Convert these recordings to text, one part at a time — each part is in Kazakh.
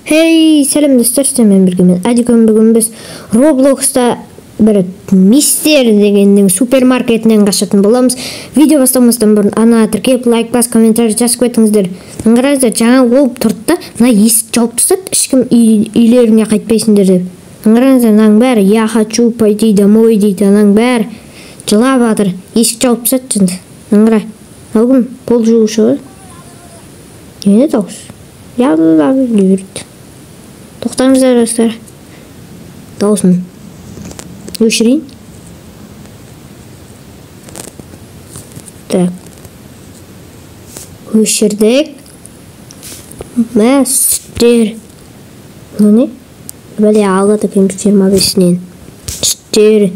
Hey, сәлем достар, сіздермен бірге мен Адикон. Бүгін біз Roblox'та бір мистер дегеннің супермаркетінен қашатын боламыз. Видео бастамастан бұрын ана тіркеліп, лайк бас, комментарий жазып кетіңіздер. Аңғараңыздар, жаңа болып тұрды да, мына есік жауып тастады, ешкім үйлеріңе қайтпайсыңдар деп. Аңғараңыздар, мынаның бәрі я хочу пойти домой дейді, ананың бәрі жылап жатыр. Есік жауып тастады жынды. Аңғара, мынау кім? Пол жуушы ғой. Не дауыс? Я берді. Тоқтаңыздар, достар. Дауысын өшірейін. Так. Өшірдік. Мә, сүттер. Мынау не? Бәле алады екен 25-інен. Сүттер.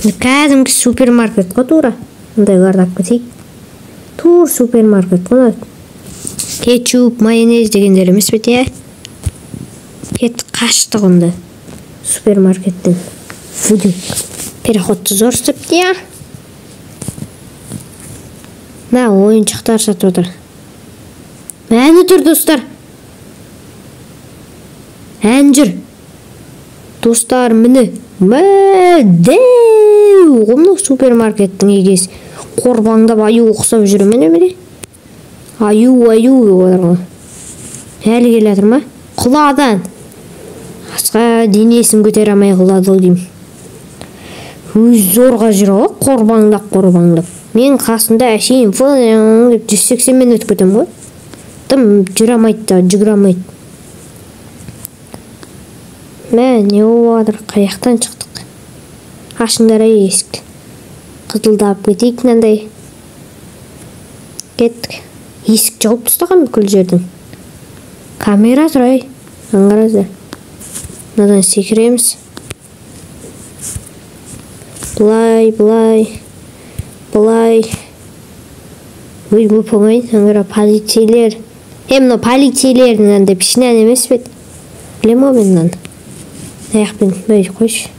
Кәдімгі супермаркет қой тура. Мындайларды алып кетейік. Тур супермаркет қой. Кетчуп, майонез дегендер емес пе иә? Кет қаштық онда супермаркеттен. Фуди. Переходты зор істепті иә. Мә, ойыншықтар сатып отыр. Әні тұр, достар. Ән жүр. Достар, міне. Мә, дәу. Мынау супермаркеттің егесі. Қорбаңдап аю ұқсап жүр ме немене? Аю, аю деп отыр ғой. Әлі келе жатыр ма? Құладан. Асқа денесін көтере алмай құлады ау деймін. Өз зорға жүр ғой, қорбаңдап, қорбаңдап. Мен қасында әшейін фың деп 180-мен өтіп кетемін ғой. Тым жүре алмайды да, жүгіре алмайды. Мә, не болып жатыр? Қаяқтан шықтық? Ашыңдар ай есікті. Қызылдап кетейік мынандай. Кеттік. Есік жауып тастаған бүкіл жердің. Камера тұр ай. Аңғараңыздар. Мынадан секіреміз. Былай, былай, былай. Ой, оп оңай. Аңғара, полицейлер. Мынау полицейлердің андай пішінен емес пе еді? Білем ғой мен мынаны. Аяқпен, ой, қойшы.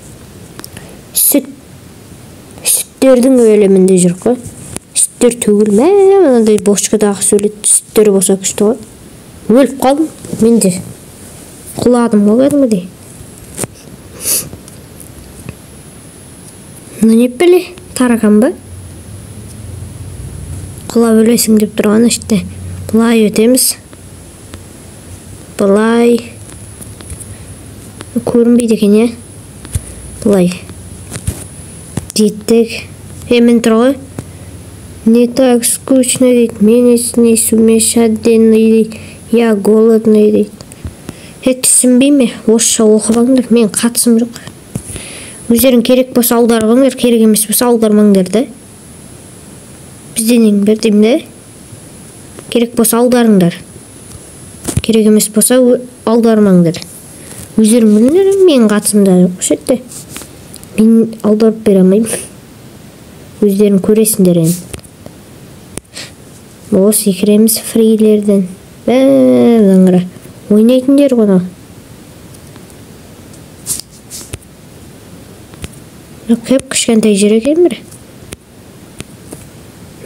Сүт. Сүттердің өлімінде жүр қой. Сүттер түгіл. Мә, мынандай бочкадағы сурет сүттер болса күшті ғой. Өліп қалдым мен де. Құладым ғой кәдімгідей. Мына не бәле? Таракан ба? Құлап өлесің деп тұрған іште. Былай өтеміз. Былай. Көрінбейді екен, иә? Былай. Жеттік. Міне тұр ғой. Не так скучно дейді. Мен не сумасшедший дейді. Я голодный дейді. Түсінбей ме? Орысша оқып алыңдар. Мен қатысым жоқ. Өздерің керек болса аударып алыңдар, керек емес болса аудармаңдар да. Бізден ең бір деймін да. Керек болса аударыңдар. Керек емес болса аудармаңдар. Өздерің біліңдер, менің қатысым да жоқ осы жерде. Мен аударып бере алмаймын. Өздерің көресіңдер енді. Осы секіреміз фрилерден. Мә, қара. Ойнайтын жер ғой мынау. Кеп кішкентай жер екен бір.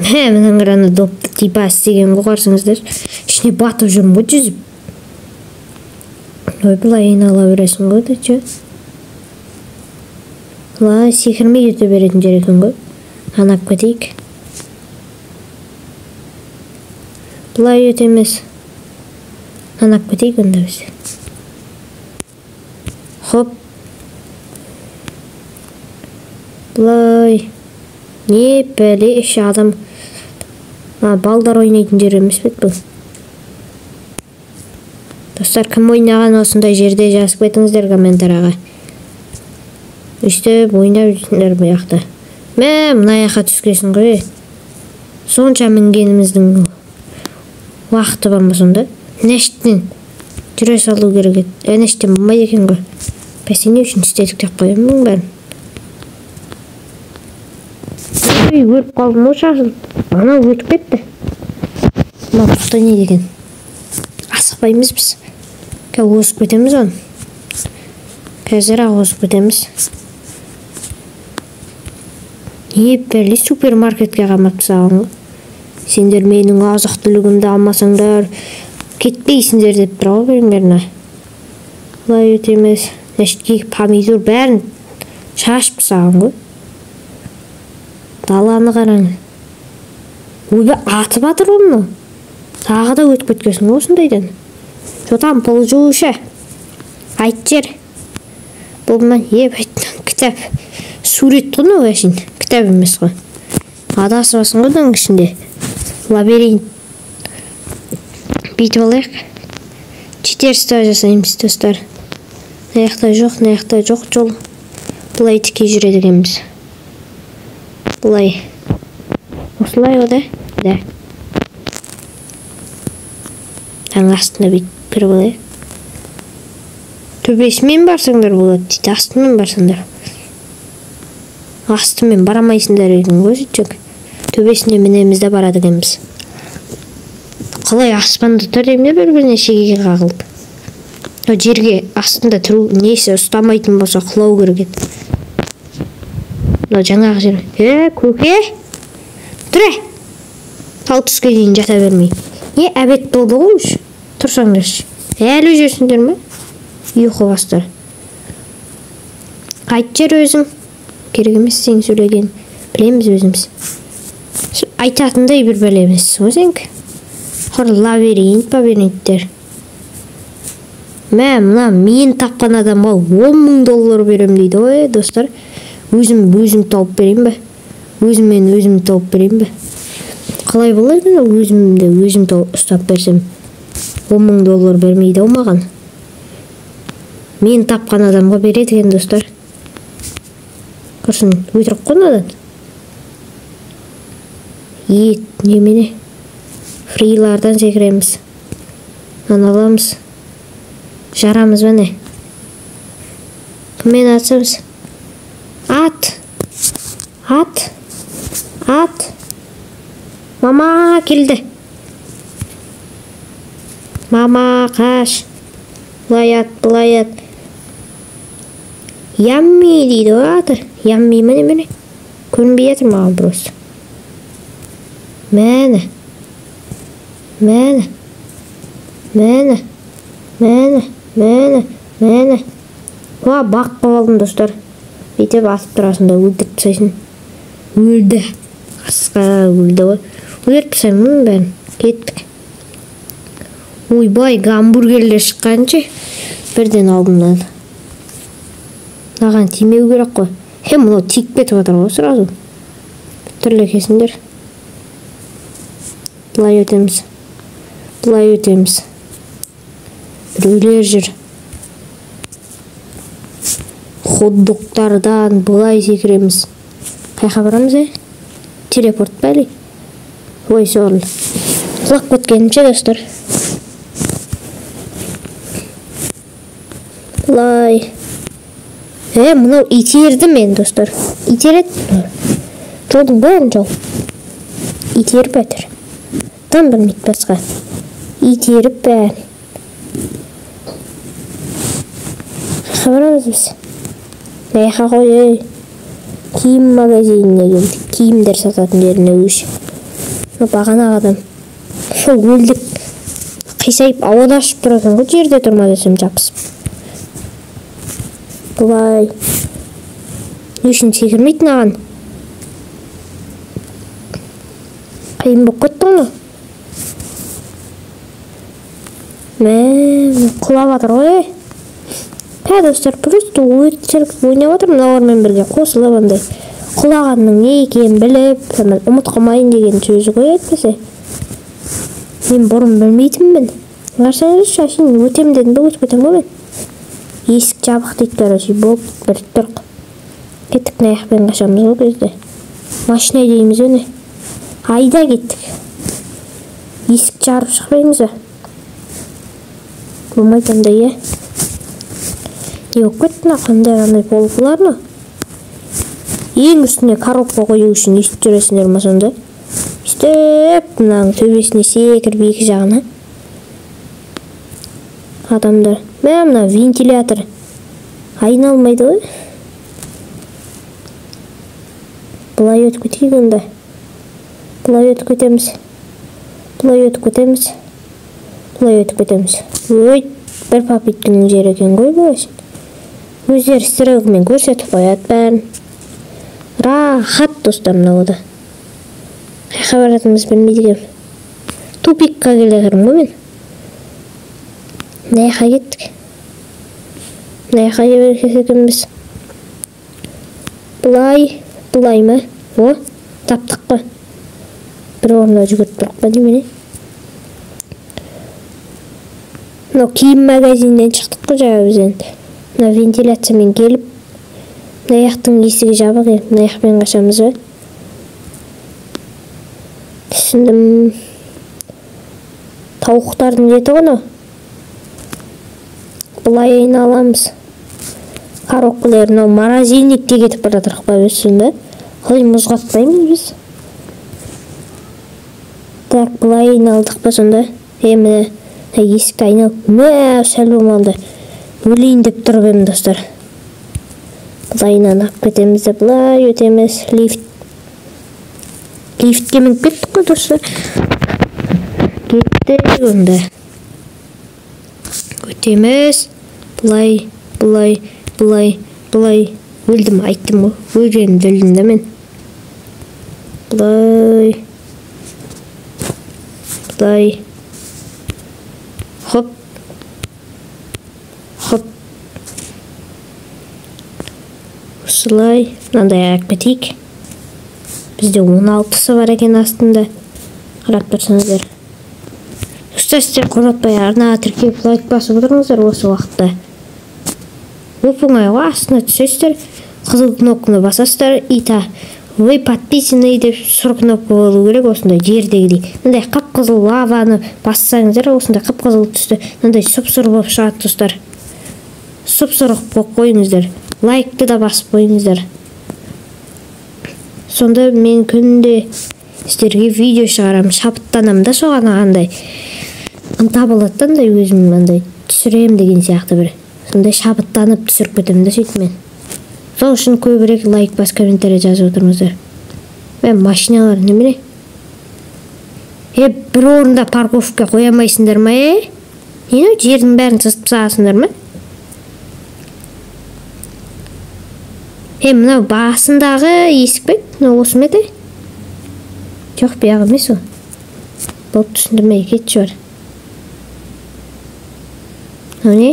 Мә, мынаның қара, ана допты типа істеген ғой, қарасаңыздар. Ішіне батып жүрмін ғой жүзіп. Ой, былай айнала бересің ғой да, че? Былай секірмей өте беретін жер екен ғой. Анап кетейік. Былай өтеміз. Анап кетейік онда біз. Хоп. Былай. Не бәле, іші адам. Балдар ойнайтын жер емес пе бұл? Достар, кім ойнаған осындай жерде жазып кетіңіздер комментарияға. Өстіп ойнап жүрсіңдер бұл жақта. Мә, мына жаққа түскесін ғой. Сонша мінгеніміздің уақыты бар ма сонда? Нәштен жүре салу керек еді. Нәштен болмайды екен ғой. Бәсе не үшін істедік деп қоямын бұның бәрін. Ой, өліп қалдым ғой шашылып. Анау өтіп кетті. Мынау тоқта не деген? Асықпаймыз біз. Қазір озып кетеміз оны. Қазір ақ озып кетеміз. Не бәле супермаркетке қамап тастаған ғой. Сендер менің азық-түлігімді алмасаңдар кетпейсіңдер деп тұр ғой примерно. Былай өтеміз. Значит, помидор бәрін шашып тастаған ғой. Даланы қараңыз. Ойбай, атып жатыр ғой мынау. Тағы да өтіп кеткенсің ғой осындайдан. Жотам пол жуушы. Айт жер. Болды ма? Кітап. Сурет қой мынау әшейін. Кітап емес қой. Адасып алсың ғой мынаның ішінде. Лабиринт. Бүйтіп алайық. Читерство жасаймыз, достар. Мына жақта жоқ, мына жақта жоқ жол. Былай тіке жүреді екенбіз. Былай. Осылай ғой да? Да. Таң астына бүйтіп кіріп алайық. Төбесімен барсаңдар болады дейді, астымен барсаңдар. Астымен бара алмайсыңдар екен ғой, сөйтсек. Төбесіне мінеміз де барады екенбіз. Қалай аспанда тұр деймін де бір-біріне шегеге қағылып. Жерге астында тұру несі ұстамайтын болса құлау керек еді. Мынау жаңағы жер. Көке! Тұр! Тал түске дейін жата бермей. Не әбет болды ғой уж. Тұрсаңдаршы. Әлі жүрсіңдер ме? Ұйқы бастар. Қайт жер өзің. Керек емес сен сөйлеген. Білеміз өзіміз. Айтатындай бір бәле емессің ғой сенікі. Құр лабиринт, лабиринттер. Мә, мына мен тапқан адамға 10 000 доллар берем дейді ғой, достар. Өзім тауып берейін бе? Өзіммен өзім тауып берейін бе? Қалай болады екен өзімді өзім ұстап берсем? 10 000 доллар бермейді ау маған. Мен тапқан адамға береді екен, достар. Құрсын, өтірік қой мынадан. Ет, немене? Фрилардан секіреміз. Мынаны аламыз. Жарамыз ба не? Кіммен атсамыз? Ат! Ат! Ат! Мама келді. Мама қаш. Былай ат, былай ат. Ямми дейді ғой аты. Ямми ма немене? Көрінбей жатыр маған просто. Мәні. Мәні. Мәні. Мәні. Мәні. Мәні. Уа, бақ қойып алдым, достар. Бүйтіп атып тұрасың да өлтіріп тастайсың. Өлді. Қасқа өлді ғой. Өлтіріп тастаймын мұның бәрін. Кеттік. Ойбай, гамбургерлер шыққанша бірден алдымнан. Маған тимеу керек қой. Мынау тиіп кетіп жатыр ғой сразу. Түрлі кесіңдер. Былай өтеміз. Былай өтеміз. Біреулер жүр. Хот-догтардан былай секіреміз. Қайқа барамыз, е? Телепорт па әлі? Ой, сорлы. Құлап кеткенімше, достар. Былай. Мынау итерді мен, достар. Итереді. Жолдың бәрін жауып. Итеріп әтір. Там білмейді басқа. Итеріп бәрін. Қайқа барамыз біз? Қайқа қой, ей. Киім магазиніне келдік. Киімдер сататын жеріне өш. Бағанағы адам. Сол өлдік. Қисайып ауада ұшып тұр екен ғой, жерде тұрма десем жабысып. Былай. Не үшін секірмейді мынаған? Қиын болып кетті ғой. Мә, құлап жатыр ғой. Ә, достар, просто өтірік ойнап жатыр мыналармен бірге қосылып андай. Құлағанның не екенін біліп, ұмыт қалмайын деген сөзі ғой әйтпесе. Мен бұрын білмейтінмін. Қарасаңызшы, әшейін өтем дедім бе, өтіп кетемін ғой мен. Есік жабық дейді, короче, болып бір тұрқ. Кеттік, мына жақпен қашамыз ғой кезде. Машина дейміз өне. Айда кеттік. Есік жарып шықпаймыз ба? Болмайды андай, е? Не болып кетті мына, қандай қандай полкалар мына? Ең үстіне коробка қою үшін өйстіп жүресіңдер ма сонда? Өйстіп мынаның төбесіне секіріп екі жағына. Адамдар. Мә, мына вентилятор айналмайды ғой. Былай өтіп кетейік онда. Былай өтіп кетеміз. Былай өтіп кетеміз. Былай өтіп кетеміз. Ой, Бір попытканың жері екен ғой бұл. Өздері стрелкамен көрсетіп қояды бәрін. Рахат достар мынау да. Қайқа баратынымызды білмейді екенмін. Тупикқа келе жатырмын ғой мен. Мына жаққа кеттік. Мына жаққа келе екенбіз. Былай, былай ма? О, таптық қой. Бір орында жүгіріп тұрық па немене? Мынау киім магазинінен шықтық қой жаңа біз енді. Мына вентиляциямен келіп, мына жақтың есігі жабық еді. Мына жақпен қашамыз ба? Түсіндім. Тауықтардың еті ғой мынау. Былай айналамыз. Коробкалар мынау морозильникте кетіп бара жатырық па біз сонда? Қалай мұз қатпаймыз біз? Так, былай айналдық па сонда? Міне, есікті айнал. Мә, сәл болмағанда өлейін деп тұрып едім достар. Былайынан ап кетеміз де былай өтеміз. Лифт. Лифтке мініп кеттік қой достар. Кеттік онда. Өтеміз. Былай, былай, былай, былай. Өлдім, айттым ғой. Өлгенімді өлдім да мен. Былай. Былай. Хоп. Хоп. Осылай. Мынандай аяқ кетейік. Бізде 16-сы бар екен астында. Қарап тұрсаңыздар. Достар, сіздер қорытпай арнаға тіркеліп лайк басып отырыңыздар осы уақытта. Оп-оңай ғой, астына түсесіздер, қызыл кнопканы басасыздар, и та вы подписаны деп сұр кнопка болу керек осындай жердегідей. Мындай қып-қызыл лаваны бассаңыздар, осындай қып-қызыл түсті, мындай сұп-сұр болып шығады достар. Сұп-сұр қылып қойыңыздар. Лайкты да басып қойыңыздар. Сонда мен күнде сіздерге видео шығарамын, шабыттанамын да соған андай ынта болады да, андай өзім андай түсірем деген сияқты бір. Сондай шабыттанып түсіріп кетемін да сөйтіп мен. Сол үшін көбірек лайк бас, комментарий жазып отырыңыздар. Мен машиналар немене? Бір орында парковка қоя алмайсыңдар ма, е? Не, жердің бәрін сызып тастағансыңдар ма? Мынау басындағы есік пе? Мынау осы ма еді? Жоқ, бұяғы емес ол. Болып түсіндірмей кетші бар. Мынау не?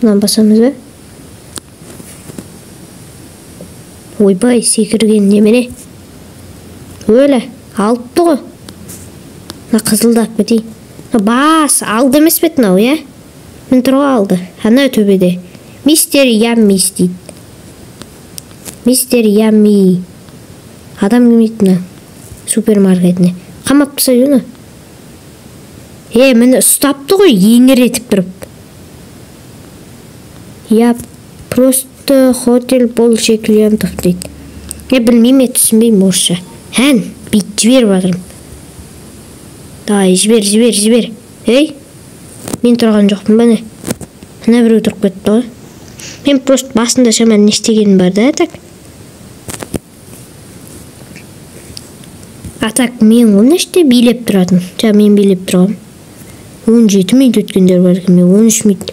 Мынаны басамыз ба? Ойбай, секірген немене? Өлі, алыпты ғой. Мына қызылды алып кетейін. Бас, алды емес пе мынау, иә? Міне тұр ғой алды. Ана төбеде. Мистер Яммис дейді. Мистер Ямми. Адам келмейді мына супермаркетіне. Қамап тастайды оны. Міне ұстапты ғой, еңіретіп тұрып. Я просто хотел больше клиентов дейді. Білмеймін, түсінбеймін орысша. Ән, бүйтіп жіберіп жатырмын. Давай, жібер, жібер, жібер. Ей, мен тұрған жоқпын ба не? Ана біреу тұрып кетті ғой. Мен просто басында шаман не істегенім бар да, так. А так мен ғой іште билеп тұратын. Жаңа мен билеп тұрғам. 17 минут өткендер бар екен, мен 13 минут.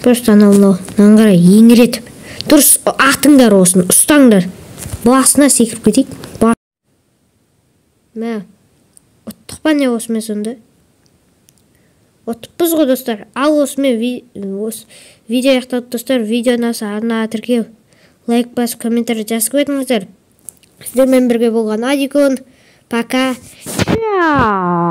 Просто анау мынау, мынаны қарай еңіретіп. Дұрыс, атыңдар осыны, ұстаңдар. Басына секіріп кетейік. Мә, ұттық па не осымен сонда? Ұтыппыз ғой достар. Ал осымен видео аяқталды достар. Видео ұнаса арнаға тіркеліп, лайк басып, комментарий жазып кетіңіздер. Сіздермен бірге болған Адикон. Пока. Чао.